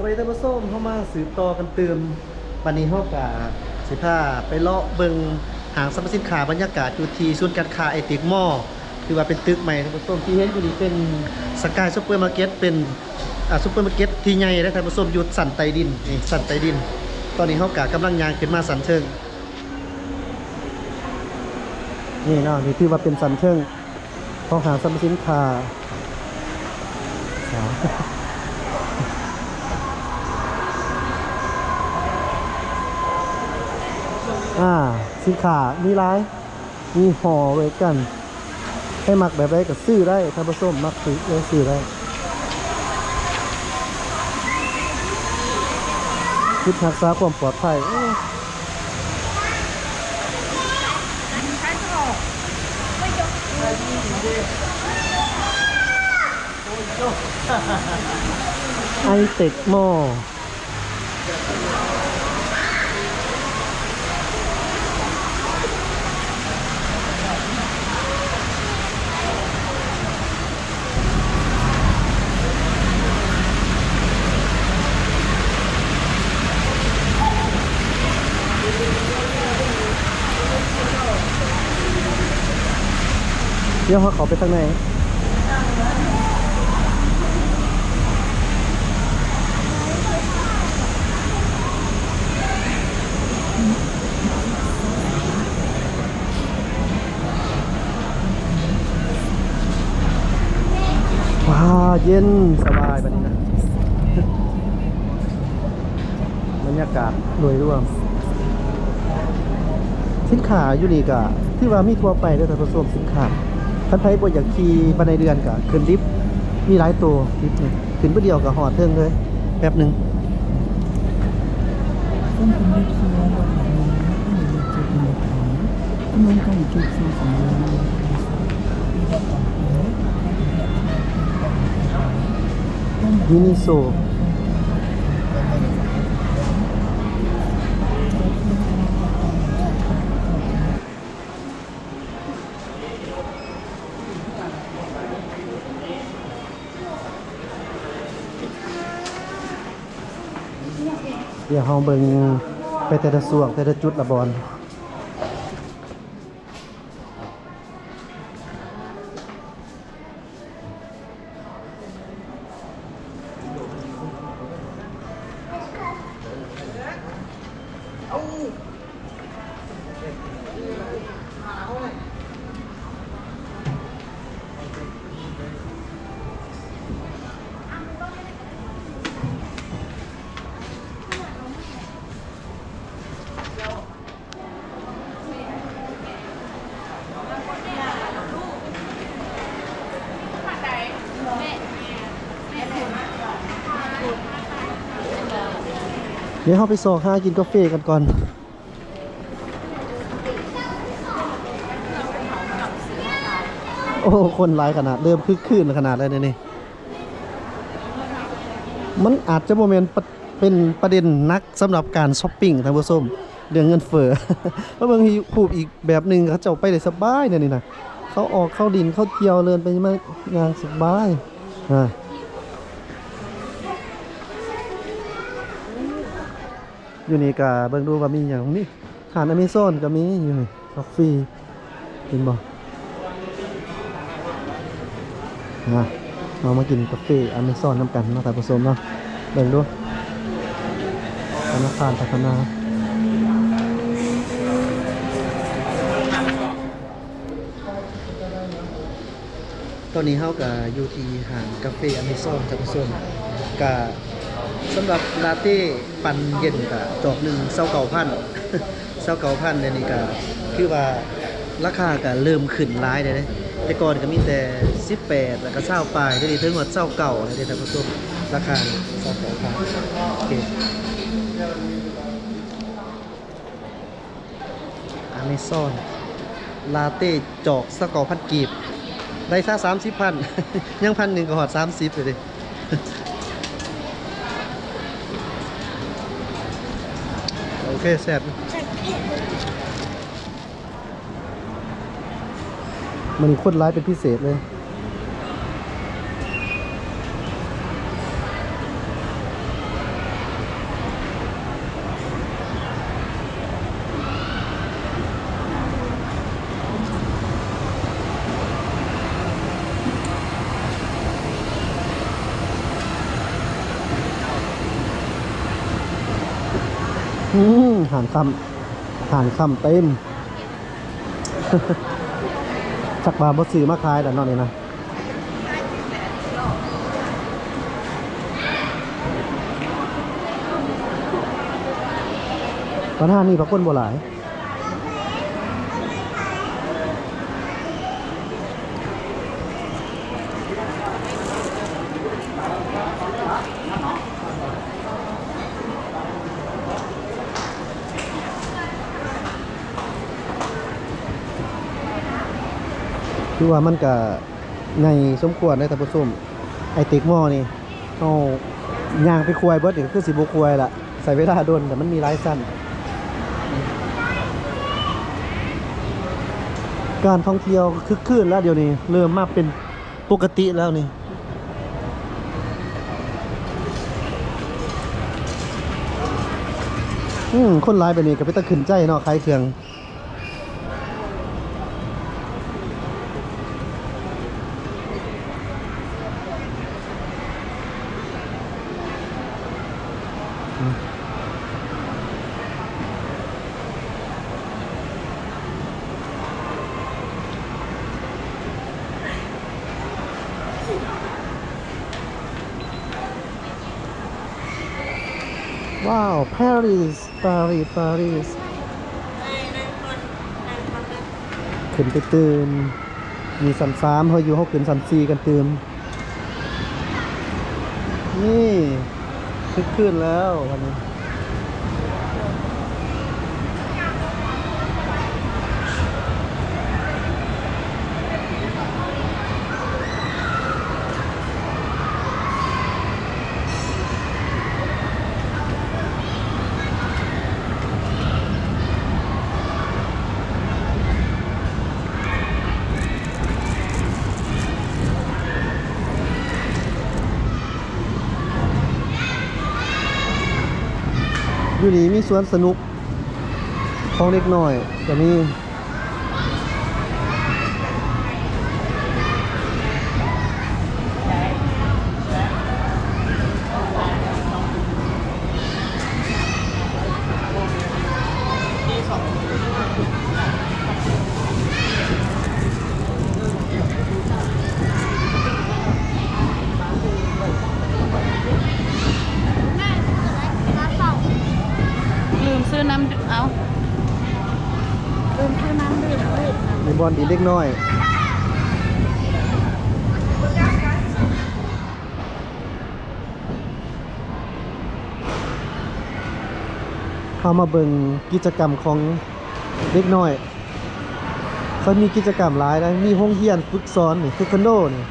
ໄປ ທ່ານຜູ້ຊົມ, ເຮົາມາສືບຕໍ່ກັນຕື່ມ. ບັດນີ້ເຮົາກະຊິພາໄປເລາະເບິ່ງຫ້າງສັບພະສິນຄ້າ, ບັນຍາກາດຢູ່ທີ່ສູນການຄ້າໄອເຕັກມໍ ຖືວ່າເປັນຕຶກໃໝ່ ທ່ານຜູ້ຊົມ. ທີ່ເຫັນຢູ່ນີ້ເປັນສະກາຍຊຸບເປີມາເກັດ ເປັນ ອ່າ ຊຸບເປີມາເກັດທີ່ໃຫຍ່ເດ້ ທ່ານຜູ້ຊົມ, ຢູ່ຊັ້ນໃຕ້ດິນ. ນີ້ຊັ້ນໃຕ້ດິນ. ຕອນນີ້ເຮົາກະກຳລັງຍ່າງຂຶ້ນມາຊັ້ນເທິງ. ນີ້ເນາະ, ນີ້ຖືວ່າເປັນຊັ້ນເທິງຂອງຫ້າງສັບພະສິນຄ້າ. ອ່າ ສິນຄ້າມີຫຼາຍ ມີຫໍ່ເວີກັນ. ໃຜມັກແບບໃດກໍຊື້ໄດ້ ທ່ານຜູ້ຊົມ, ມັກຊື້ໄດ້ ຊື້ໄດ້. ຈຸດຮັກສາຄວາມປອດໄພ. ໂອ້ ໄອເຕັກມໍ. ດຽວເຮົາເຂົ້າໄປທາງໃນ. ວ້າ ເຢັນສະບາຍບັດນີ້ນະ. ບັນຍາກາດໂດຍລວມ ສິນຄ້າຢູ່ນີ້ກະຖືວ່າມີທົ່ວໄປເດີ້ທ່ານຜູ້ຊົມ. ສິນຄ້າ ຄັນໃຜບໍ່ຢາກຂີ່ບັນໄດເລື່ອນກະຂຶ້ນລິບ ມີຫຼາຍໂຕລິບນີ້. ຂຶ້ນບຶດດຽວກໍຮອດເທິງເລີຍ ແປັບໜຶ່ງ. ມິນິໂຊ. ດຽວເຮົາເບິ່ງໄປແຕ່ລະຊ່ວງ ແຕ່ລະຈຸດລະບ່ອນ. ດຽວເຮົາໄປຊອກຫາກິນກາເຟກັນກ່ອນ. ໂອ້ ຄົນຫຼາຍຂະໜາດ, ເລີ່ມຄຶກຄື້ນຂະໜາດແລ້ວເດນີ້. ມັນອາດຈະບໍ່ແມ່ນປະ ເປັນປະເດັນໜັກສຳລັບການຊັອບປິງ ທ່ານຜູ້ຊົມ, ເລື່ອງເງິນເຟີ້. ມາເບິ່ງຮູບອີກແບບໜຶ່ງ, ເຂົາເຈົ້າໄປໄດ້ສະບາຍແນວນີ້ນະ. ເຂົາອອກ ເຂົາຫຼິ້ນ ເຂົາທ່ຽວ ເລີ້ນໄປມາຢ່າງສະບາຍ. ອ່າ ຢູ່ນີ້ກະເບິ່ງດູວ່າມີຫຍັງ. ມີຮ້ານອາເມຊອນກໍມີຢູ່ນີ້ ກາເຟ ເຫັນບໍ່? ນະ ເຮົາມາກິນກາເຟອາເມຊອນນຳກັນເນາະທ່ານຜູ້ຊົມເນາະ. ເບິ່ງດູ ທະນາຄານພັດທະນາ. ຕອນນີ້ເຮົາກະຢູ່ທີ່ຮ້ານກາເຟອາເມຊອນທ່ານຜູ້ຊົມ. ກະສຳລັບລາເຕ້ປັ່ນເຢັນກະຈອກໜຶ່ງຊາວເກົ້າພັນ ຊາວເກົ້າພັນ ດຽວນີ້ກະຄືວ່າລາຄາກະເລີ່ມຂຶ້ນຫຼາຍແລ້ວເດ້. ແຕ່ກ່ອນກະມີແຕ່ສິບແປດ ແລ້ວກະຊາວປາຍ, ດຽວນີ້ເຖິງຮອດຊາວເກົ້າແລ້ວເດ້ທ່ານຜູ້ຊົມ. ລາຄາຊາວເກົ້າພັນ. ໂອເຄ. ອາເມຊອນ ລາເຕ້ຈອກຊາວເກົ້າພັນກີບ ໄດ້ຊາສາມສິບພັນ ຍັງພັນໜຶ່ງກໍຮອດສາມສິບແລ້ວເດ້. ໂອເຄ ແຊບ. ມື້ນີ້ຄົນຫຼາຍເປັນພິເສດເລີຍ. ອືມ ຮ້ານຄ້ຳ ຮ້ານຄ້ຳເຕັມ ຈັກວ່າບໍ່ຊື້ມາຂາຍແລ້ວເນາະນີ້ນະ. ຕະຫຼາດນີ້ພະຄົນບໍ່ຫຼາຍ. ຄືວ່າມັນກະໃຫຍ່ສົມຄວນເດ້ທ່ານຜູ້ຊົມ ໄອເຕັກມໍນີ້. ເຮົາຍ່າງໄປຄວາຍເບິດນີ້ ກໍຄືຊິບໍ່ຄວາຍລະ ໃຊ້ເວລາດົນ ແຕ່ມັນມີຫຼາຍຊັ້ນ. ການທ່ອງທ່ຽວຄຶກຄື້ນແລ້ວ ດຽວນີ້ເລີ່ມມາເປັນປົກກະຕິແລ້ວນີ້. ອືມ ຄົນຫຼາຍແບບນີ້ກໍເປັນຕາຂຶ້ນໃຈເນາະ ຂາຍເຄື່ອງ. ວ້າວ ປາຣີສ ປາຣີສ ປາຣີສ ຂຶ້ນໄປຕື່ມ ຢູ່ຊັ້ນສາມ ເຮົາຢູ່ ເຮົາຂຶ້ນຊັ້ນສີ່ກັນຕື່ມ. ນີ້ ຄຶກຄື້ນແລ້ວບັດນີ້. ຢູ່ນີ້ມີສວນສະໜຸກຂອງເດັກນ້ອຍກໍມີ. ລືມຊື້ນ້ຳ ເອົ້າ ລືມຊື້ນ້ຳດື່ມ. ມີບ່ອນດີເດັກນ້ອຍ. ເຮົາມາເບິ່ງກິດຈະກຳຂອງເດັກນ້ອຍ. ເຂົາມີກິດຈະກຳຫຼາຍນະ ມີໂຮງຮຽນຝຶກສອນນີ້ ເທຄວັນໂດນີ້.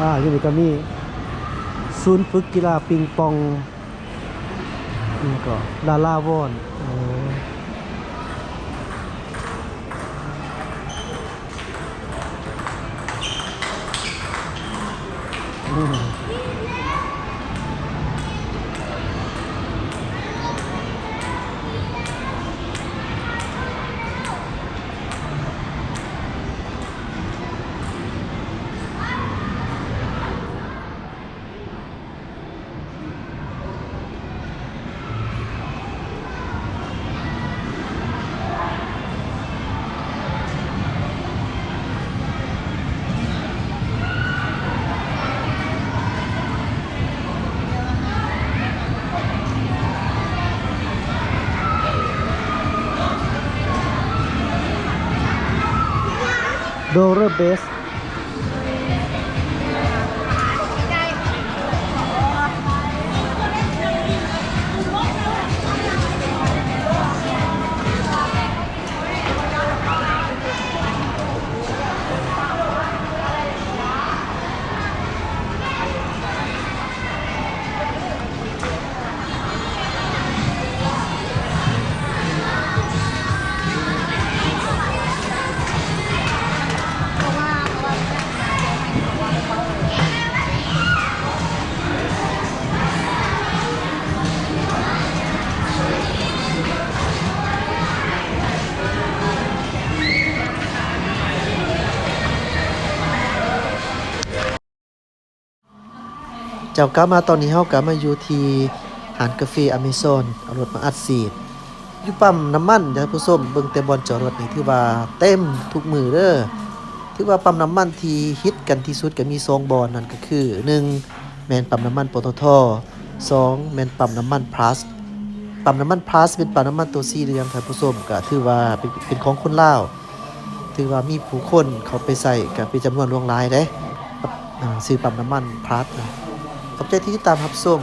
ອາ ຢູ່ນີ້ກໍມີສູນຝຶກກິລາປິງປອງ ນີ້ກໍລາລາວອນ. ໂອ້. ໂຣເບີດ ເບສ. ອ ເຈົ້າ ກັບມາຕອນນີ້ເຮົາກໍມາຢູ່ທີ່ຮ້ານກາເຟອາເມຊອນ ເອົາລົດມາອັດສີດຢູ່ປ້ຳນ້ຳມັນ. ທ່ານຜູ້ຊົມ ເບິ່ງແຕ່ບ່ອນຈອດລົດນີ້ຖືວ່າເຕັມທຸກມື້ເດີ. ຖືວ່າປ້ຳນ້ຳມັນທີ່ຮິດກັນທີ່ສຸດກໍມີສອງບ່ອນ, ນັ້ນກໍຄື ໜຶ່ງ ແມ່ນປ້ຳນ້ຳມັນ ປຕທ, ສອງ ແມ່ນປ້ຳນ້ຳມັນພລັສ. ປ້ຳນ້ຳມັນພລັສເປັນປ້ຳນ້ຳມັນຕົວສີເຫຼືອງ, ທ່ານຜູ້ຊົມ, ກໍຖືວ່າເປັນ ເປັນຂອງຄົນລາວ. ຖືວ່າມີຜູ້ຄົນເຂົ້າໄປໃຊ້ກໍເປັນຈຳນວນຫຼວງຫຼາຍເດ້, ອາ ຊື່ປ້ຳນ້ຳມັນພລັສນະ. ຂອບໃຈທີ່ຕິດຕາມຮັບຊົມ.